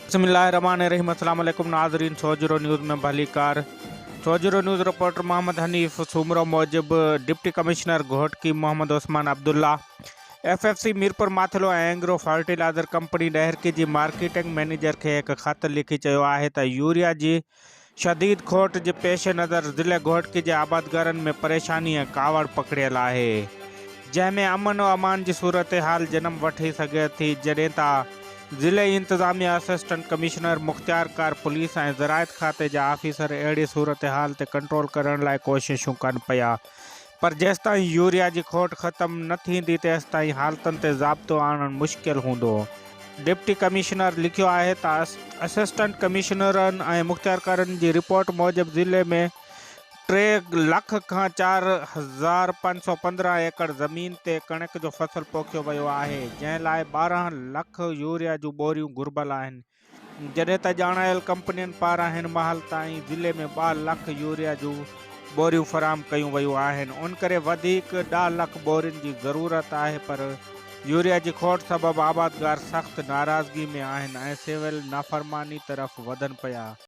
بسم الله الرحمٰن الرحيم السلام عليڪم ناظرين سوجهرو نيوز ۾ ڀليڪار سوجهرو نيوز رپورٽر محمد حنيف سومرو موجب deputy commissioner Ghotki Muhammad Usman Abdullah F F C Mirpur Mathelo ۽ Engro fertilizer company Daharki جي مارڪيٽنگ مئنيجر کي هڪ خط لکي چيو آهي ته يوريا جي شديد کوٽ جي پيش نظر ضلعي گهوٽڪي جي آبادگارن ۾ پريشاني ۽ ڪاوڙ پکڙيل آهي جنهن ۾ امن و امان جي صورتحال جنم وٺي سگهي ٿي جڏهن ته ضلعي انتظاميا اسسٽنٽ ڪمشنر مختيارڪار پوليس ۽ زراعت کاتي جا آفيسر اهڙي صورتحال تي ڪنٽرول ڪرڻ لاء ڪوششون ڪن پيا پر جيستائين يوريا جي کوٽ ختم نه ٿيندي تيستائين حالتن تي ضابطو آڻڻ مشڪل هوندو. ڊپٽي ڪمشنر لکيو آهي ته اسسٽنٽ ڪمشنرن ۽ مختيارڪارن جي رپورٽ موجب ضلعي ۾ ٽي لک کان 4515 ايڪڙ زمين تي ڪڻڪ جو فصل پوکيو ويو آهي جنهن لاء 12 لک يوريا جون ٻوريون گهربل آهن جڏهن ته ڄاڻايل ڪمپنين پاران هن مهل تائين ضلعي ۾ ٻه لک يوريا جون ٻوريون فراهم ڪيون ويون آهن ان ڪري وڌيڪ ڏهه لک ٻورين جي ضرورت آهي پر يوريا جي کوٽ سبب آبادگار سخت ناراضگي ۾ آهن ۽ سول نافرماني طرف وڌن پيا.